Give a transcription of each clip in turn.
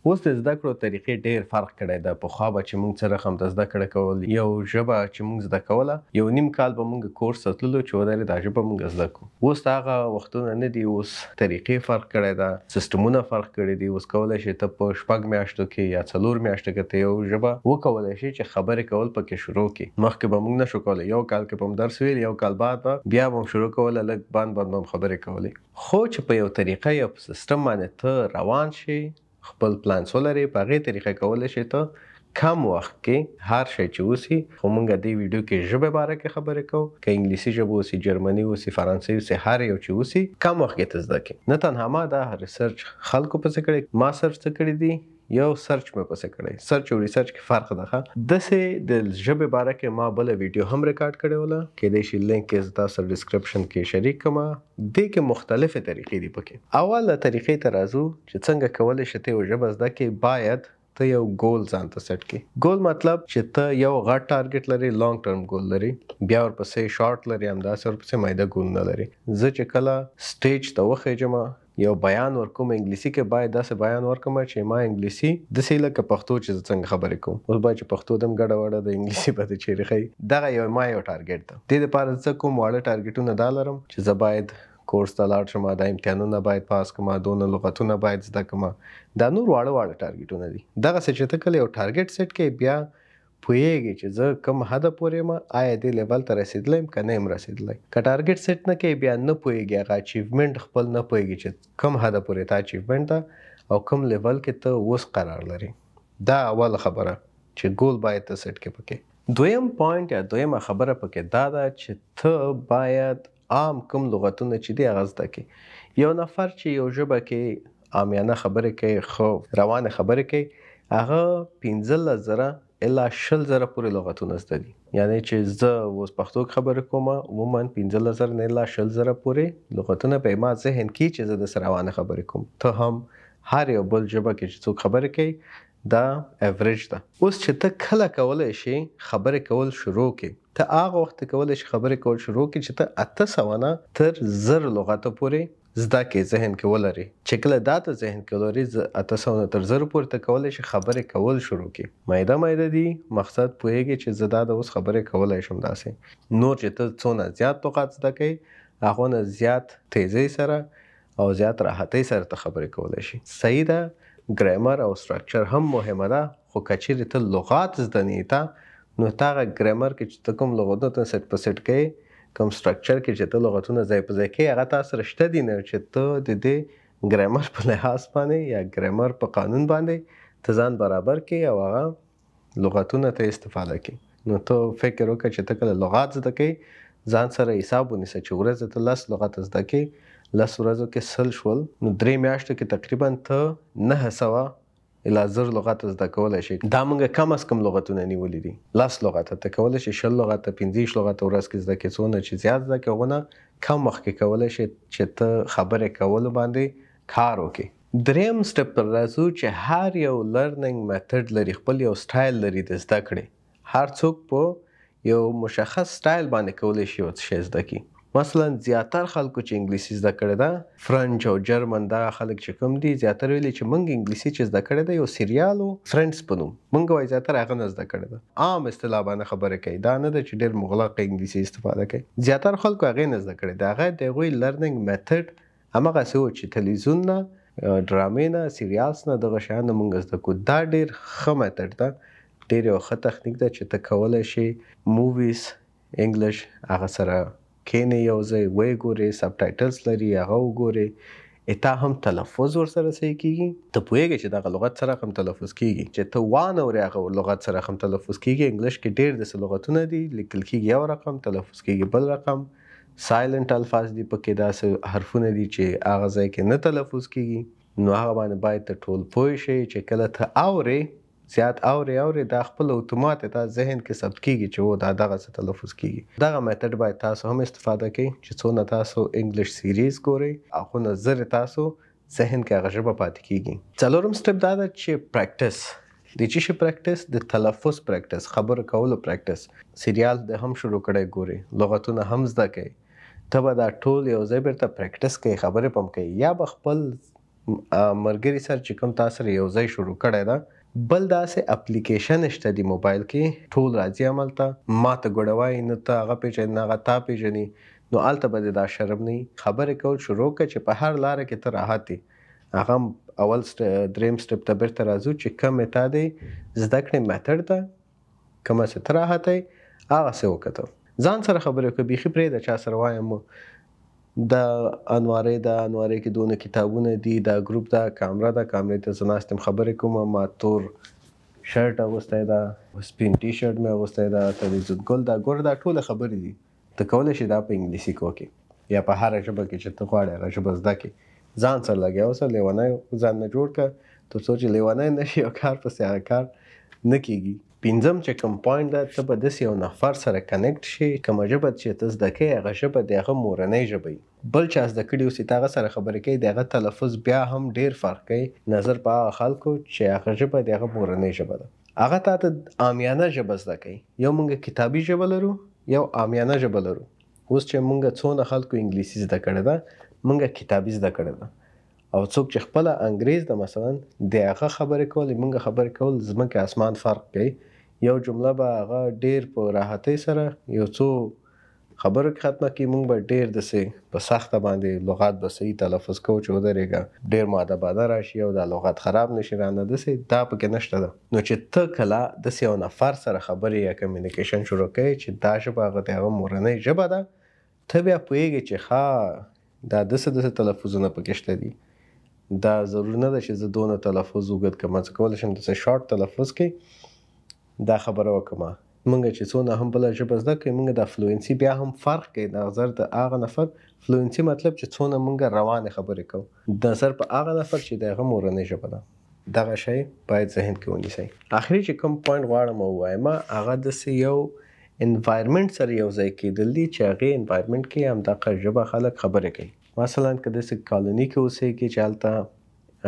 اوس د زده کړو طریقې ډیر فرق کړی ده. پخوا به چې موږ څه رقم د زده کړه کول، یو ژبه چې موږ زده کوله، یو نیم کال به موږ کورس ته تللو چې ودرې دا ژبه موږ زده کړو. اوس هغه وختونه نه دي، اوس طریقې فرق کړی ده، سیستمونه فرق کړي دي. اوس کولی شي ته په 6 میاشتو کې یا 4 میاشتو کې ته یو ژبه وکولی شي چې خبرې کول پکې شروع کړي. مخکې به موږ نشو کولی، یو کال کې به هم درس ویل، یو کال بعد به بیا به هم شروع کوله، لږ بند بند به هم خبرې کولې. خو چې په یو طریقه یو سیستم باندې ته روان شي، خپل پلانس ولرې، په هغې طریقه کولی شي ته کم وخت کې هر شی چې اوسي. خو موږ دې ویډیو کې ژبې باره کې خبرې کوو، که انګلیسي ژبه اوسي، جرمني اوسي، فرانسوي اوسي، هر یو چې اوسي کم وخت کې ته زده کړې. نه تنها ما دا research خلکو پسې کړی، ما search څه کړي دي، یو search مې پسې کړی. search او research کې فرق ده. ښه، داسې د ژبې باره کې ما بله ویډیو هم ریکارډ کړې وله، کیدای شي لینک یې زه تاسو سره description کې شریک کړم. دې کې مختلفې طریقې دي پکې. اوله طریقې ته راځو چې څنګه کولی شې ته یوه ژبه زده کړې. باید ته یو ګول ځان ته set کړې. ګول مطلب چې ته یو غټ target لرې، long term goal لرې، بیا ورپسې شارټ لرې، همداسې ورپسې میده ګولونه لرې. زه چې کله stage ته وخېژم، یو بیان ورکوم انګلیسي کې، باید داسې بیان ورکړم چې ما انګلیسي داسې لکه پښتو چې زه څنګه خبرې کوم. اوس باید چې پښتو دم ګډه وډه د انګلیسي به دې چیرې ښیي. دغه یو ما یو target ده. دې دپاره زه کوم واړه ټارګټونه دا لرم چې زه باید کورس ته لاړ شم، دا امتحانونه باید پاس کړم، دونه لغتونه باید زده کړم. دا نور واړه واړه ټارګټونه دي. دغسې چې ته کله یو target set کړې، بیا پوهېږې چې زه کوم حده پورې یم، آیا دې level ته رسېدلی یم که نه یم رسېدلی. که target set نه کړې، بیا نه پوهېږې، هغه achievement خپل نه پوهېږې چې کوم حده پورې تا achievement ده او کوم level کې ته اوس قرار لرې. دا اوله خبره چې ګول باید ته set کړې پکې. دویم point یا دویمه خبره پکې دا ده چې ته باید عام کوم لغتونه چې دي هغه زده کړې. یو نفر چې یو ژبه کې عامیانه خبرې کوي، ښه روانې خبرې کوي، هغه 15,000 الی 20,000 پورې لغتونه زده دي. یعنی چې زه اوس پښتو کې خبرې کوم، عموماً 15,000 نه الی 20,000 پورې لغتونه په ما ذهن کې چې زه داسې روانې خبرې کوم. ته هم هر یو بل ژبه کې چې څوک خبرې کوي دا average ده. اوس چې ته کله کولی شې خبرې کول شروع کړې، ته هغه وخت کولی شې خبرې کول شروع کړې چې ته 800 نه تر 1000 لغتو پورې زده کړې، ذهن کې ولرې. چې کله دا ته ذهن کې ولرې، 800 نه تر 1000 پورې ته کولی شې خبرې کول شروع کړې. میده میده دي، مقصد پوهېږې چې زه دا د اوس خبرې کولی شم. داسې نور چې ته څونه زیات لغات زده کړې، هغو نه زیات تیزۍ سره او زیات راحتۍ سره ته خبرې کولی شې. صحیح ده، ګرامر او structure هم مهمه ده، خو که چیرې ته لغات زده نه یې تا، نو ته هغه ګرامر کې چې ته کوم لغتونه ته set په set کوې، کوم structure کې چې ته لغتونه ځای په ځای کوې، هغه تا سره شته دي نه چې ته د دې ګرامر په لحاظ باندې یا ګرامر په قانون باندې ته ځان برابر کړې او هغه لغتونه ته استفاده کړې. نو ته فکر وکړه چې ته کله لغات زده کوې، ځان سره حساب ونیسه چې ورځ ته 10 لغته زده کړې، 10 ورځو کې 100 شول، نو 3 میاشتو کې تقریبا ته 900 الی 1000 لغته زده کولی شې. دا موږ کم از کم لغتونه نیولي دي. 10 لغته ته کولی شې، 20 لغته، 25 لغته ورځ کې زده کړې. څونه چې زیات زده کړې، هغونه کم وخت کې کولی شې چې ته خبرې کولو باندې کار وکړې. دریم step پر راځو چې هر یو learning method لري، خپل یو سټایل لري د زده کړې. هر څوک په یو مشخص سټایل باندې کولی شي یو څه شی زده کړي. مثلا زیاتر خلکو چې انګلیسي زده کړې ده، فرنچ او جرمن دا خلک چې کوم دي، زیاتر ویلي چې موږ انګلیسي چې زده کړې ده، یو سریال و Friends په نوم، موږ وایي زیاتر هغه نه زده کړې ده. عام اصطلاح باندې خبرې کوي، دا نه ده چې ډېر مغلق انګلیسي استفاده کوي. زیاتر خلکو هغې نه زده کړې ده. هغه د هغوی learning method هماغسې و چې تلویزیون نه، ډرامې نه، serials نه، دغه شیان نه موږ زده کړو. دا ډېر ښه method ده، ډېر یو ښه تخنیک ده چې ته کولی شې movies English هغه سره کینې، یو ځای ویې ګورې، subtitles لري هغه وګورې، تا هم تلفظ ورسره صحیح کیږي، ته پوهېږې چې دغه لغت څه رقم تلفظ کیږي، چې ته وانه اورې هغه لغت څه رقم تلفظ کیږي. انګلیش کې ډېر داسې لغتونه دي، لیکل کیږي یو رقم، تلفظ کیږي بل رقم، silent الفاظ دي پکې، داسې حرفونه دي چې هغه ځای کې نه تلفظ کیږي. نو هغه باندې باید ته ټول پوه شې چې کله ته اورې، زیات اورې اورې، دا خپل اتومات تا ذهن کې ثبت کیږي چې و دا دغه څه تلفظ کیږي. دغه method باید تاسو هم استفاده کړئ چې څونه تاسو English series ګورئ، هغونه زر تاسو ذهن کې هغه ژبه پاتې کیږي. څلورم step دا ده چې practice. د چی شي practice؟ د تلفظ practice، خبرو کولو practice. سریال د هم شروع کړی ګورئ، لغتونه هم زده کړئ، ته به دا ټول یو ځای بیرته practice کوې، خبرې به هم کوې، یا به خپل مرګري سره چې کوم تاسو سره یو ځای شروع کړی ده. بل داسې اپلیکیشن شته دی موبایل کې، ټول راځي هملته، ما ته ګوډه وایي، نه ته هغه پېژنې نه هغه تا پېژني، نو هلته به دې دا شرم نه وي. خبرې کول شروع کړه چې په هر لاره کې ته راحت یې. هغه هم اول دریم step ته بیرته راځو چې کومې تا دی زده کړې method ده، کومه څه ته راحت یې هغسې وکته. ځان سره خبرې وکړه، بیخي پرېږده چا سره وایم دا انوارې ده، انوارې کې دونه کتابونه دي، دا ګروپ ده، کامره ده، کامرې ته زه ناست یم خبرې کوم، ما تور shirt اغوستی ده، سپین ټي شرټ مې اغوستی ده، تلویزیون ګل ده، ګوره دا ټوله خبرې دي. ته کولی شې دا په انګلیسي کې وکړې یا په هره ژبه کې چې ته غواړې هغه ژبه زده کړې. ځان سره لګیا اوسه، لیونی ځان نه جوړ کړه، تر څو چې لیونی نه شي او کار پسې هغه کار نه کېږي. پنځم چې کوم point ده، ته به داسې یو نفر سره connect شې، کومه ژبه چې ته زده کوې هغه ژبه د هغه مورنۍ ژبه وي، بل چا زده کړي اوسي، ته هغه سره خبرې کوې، د هغه تلفظ بیا هم ډېر فرق کوي نظر په هغه خلکو چې هغه ژبه د هغه مورنۍ ژبه ده. هغه تا ته عامیانه ژبه زده کوي. یو موږ کتابي ژبه لرو، یو عامیانه ژبه لرو. اوس چې موږ څونه خلکو انګلیسي زده کړې ده، موږ کتابي زده کړې ده، او څوک چې خپله انګریز ده مثلا، د هغه خبرې کول موږ خبرې کول ځمکې اسمان فرق کوي. یو جمله به هغه ډېر په راحتۍ سره یو څو خبرو کې ختمه کړي، موږ به ډېر داسې په سخته باندې لغات به صحیح تلفظ کوو چې ودرېږه ډېر مؤدبانه راشي او دا لغات خراب نشي رانه، داسې دا پکې نشته ده. نو چې ته کله داسې یو نفر سره خبرې یا communication شروع کوې چې دا ژبه هغه د هغه مورنۍ ژبه ده، ته بیا پوهېږې چې ښه دا داسې داسې تلفظونه پکې شته دي، دا ضرور نه ده چې زه دونه تلفظ اوږد کړم، زه کولی شم داسې short تلفظ کې دا خبره وکړم. موږ چې څونه هم بله ژبه زده کوي، موږ دا fluency بیا هم فرق کوي نظر د هغه نفر. fluency مطلب چې څونه موږ روانې خبرې کوو نظر په هغه نفر چې د هغه مورنۍ ژبه ده. دغه شی باید ذهن کې ونیسئ. آخري چې کوم point غواړم ووایم هغه داسې یو environment سره یو ځای کېدل دي چې هغې environment کې همدغه ژبه خلک خبرې کوي. مثلا که داسې کالوني کې اوسېږي چې هلته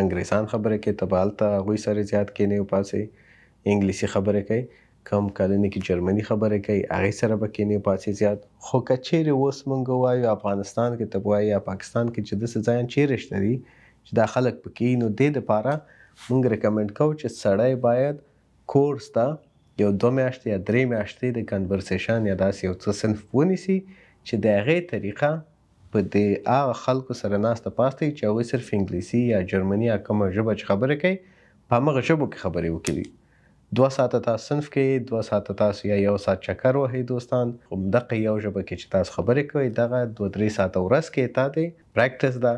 انګریزان خبرې کوي، ته به هلته هغوی سره زیات کښېنې او پاڅې انګلیسي خبرې کوي. کوم کالوني کې جرمني خبرې کوي، هغې سره به کښېنې او پاڅې زیات. خو که چیرې اوس موږ ووایو افغانستان کې ته وایې یا پاکستان کې چې داسې ځایان چیرې شته دي چې دا خلک پکې، نو دې دپاره موږ recommend کوو چې سړی باید کورس ته یو 2 میاشتې یا 3 میاشتې د conversation یا داسې یو څه صنف ونیسي چې د هغې طریقه په دې هغه خلکو سره ناسته پاسته وي چې هغوی صرف انګلیسي یا جرمني یا کومه ژبه چې خبرې کوي په همغه ژبو کې خبرې وکړي. 2 ساعته تاسو صنف کې، 2 ساعته تاسو یا 1 ساعت چکر وهئ دوستان، همدغه یو ژبه کې چې تاسو خبرې کوئ دغه 2-3 ساعته ورځ کې تا دی practice ده،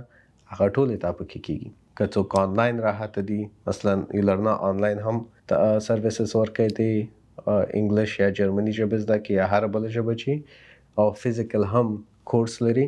هغه ټولې تا پکې کېږي. که څوک آنلاین راحته دي، مثلا یولرنا آنلاین هم services ورکوي دی English یا جرمني ژبه زده کړي یا هره بله ژبه چې، او physical هم کورس لري،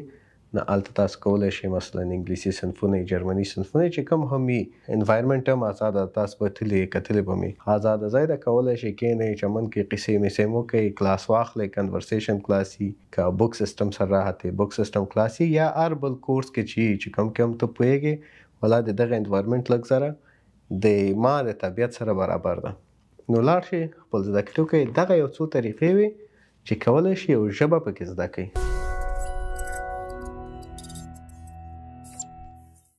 نو هلته تاسو کولی شئ مثلا انګلیسي صنفونه، جرمني صنفونه چې کوم هم وي، environment هم ازاده، تاسو به تللي کتلي به مې ازاده ځای ده، کولی شئ کښېنئ چمن کې قصې میسې مو کوئ، کلاس واخلئ، conversation کلاس وي، که book system سره راحت یې book system کلاس وي، یا هر بل کورس کې چې کوم کې هم ته پوهېږې ولا د دغه environment لږ سره د ما د طبیعت سره برابر ده، نو لاړ شئ خپل زده کړې وکړئ. دغه یو څو طریقې وي چې کولی شئ یو ژبه پکې زده کړئ.